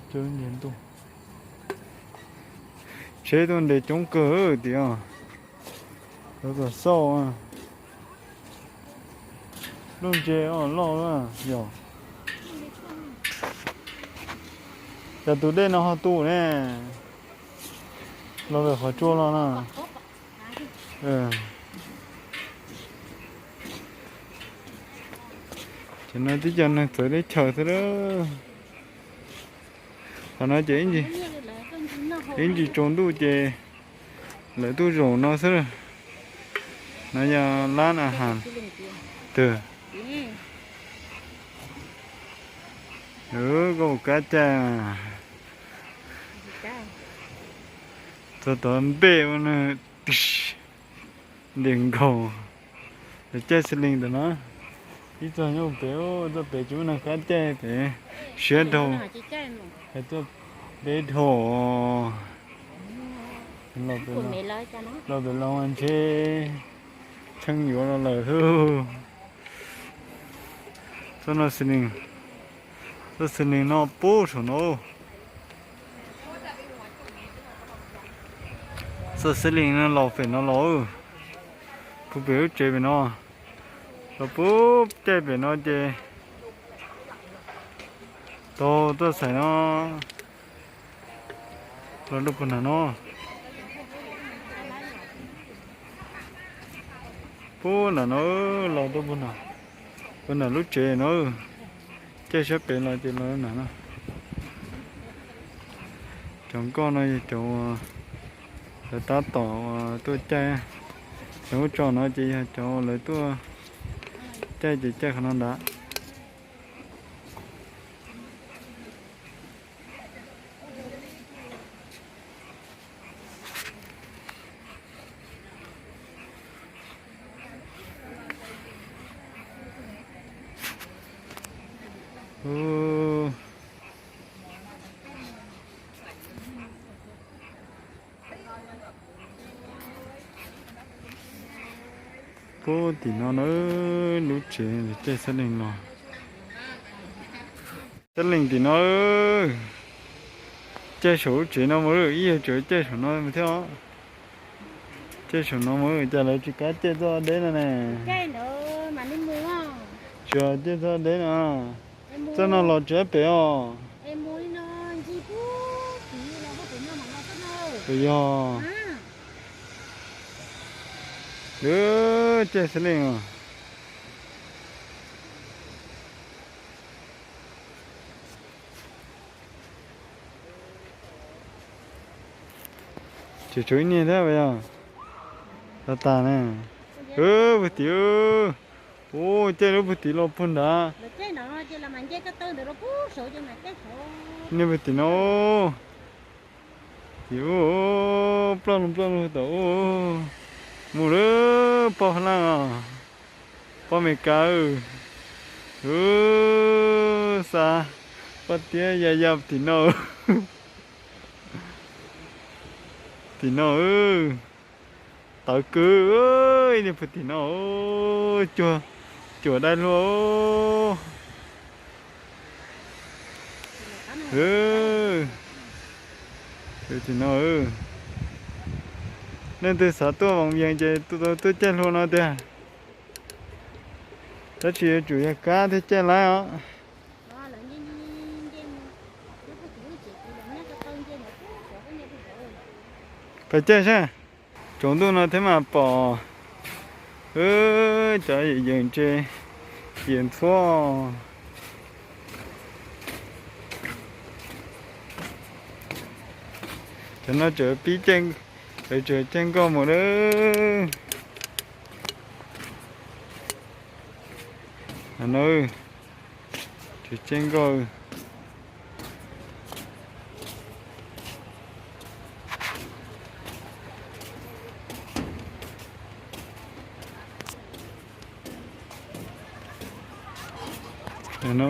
Cov ntiag ntuj, tsheb tuaj nres coob kawg tiag. Lawv kom xauj, lub ntses loj yog. Cas tus dej no ho tu ne? Los lawm qhov tsua los no. Ces no tib co neeg txawv teb chaws xwb lawm. Qhov no ces ib ntsis tsaus ntuj ces lawv tuaj zaum no xwb. No yog lab na has twg. Koj ua kab caij txog tod npej ua nws ntes nkaus. Lawv caij xi lees ntawm no, ib txog nyob pem, txoj pem tsis muaj neeg qab caij pem, siab dhau. Hais tuaj peb dhau. Los pem los ntshe tsheej yuav los lawm. Txoj no xi lees, txoj xi lees no pub saum no. Txoj xi lees no los pem no los, puag pem lub tsev pem no, los puag caij pem no ces tau txoj xaim no los rau puag nram no. Puag nram no, los rau puag nram, puag nram lub tsev no. Caij sab pem los ces los nram no. Cov nkoj no yog cov uas lawv tab tom tuaj caij. Cov ub tso no ces yog cov lawv tuaj caij ces caij qhov no ntag. Puag tim no na, lub tsev caij xab lees los. Xab lees tim no, caij saum lub tsev no mus, ib yam tseem caij saum no thiab. Caij saum no mus, cas lawv tsis kav caij txoj deb no ne? Tsis caij txoj deb no. Txoj no los tsis pem os. Puas yog? Lawv caij xab lees os. Tseem tshuav ib niag thiab yog. Tas tas ne. Puag tim, ua caij lub puag tim los puag nrad. Niag puag tim no. Tim ub, ploj lug ploj lug tom ub. Mus lawm pog Hab Laj os, pog Amelikas. Ub, xa poj tiab ya ya tim no. Tim no, tawv kawg, ib niag puag tim no, cuag cuam dai luaj. Tim no, leej twg xav tuaj Voos Yees ces tuaj caij hlua no tiag. Tab sis yuav tsum yog kab thiaj caij laib os. Pais caij saib, tsaus ntuj no thiab mas pom cov yees ntses, yees ntxhuab. Cov no tseem pib caij, tseem caij nkoj mus lawm. No, tseem caij nkoj. No,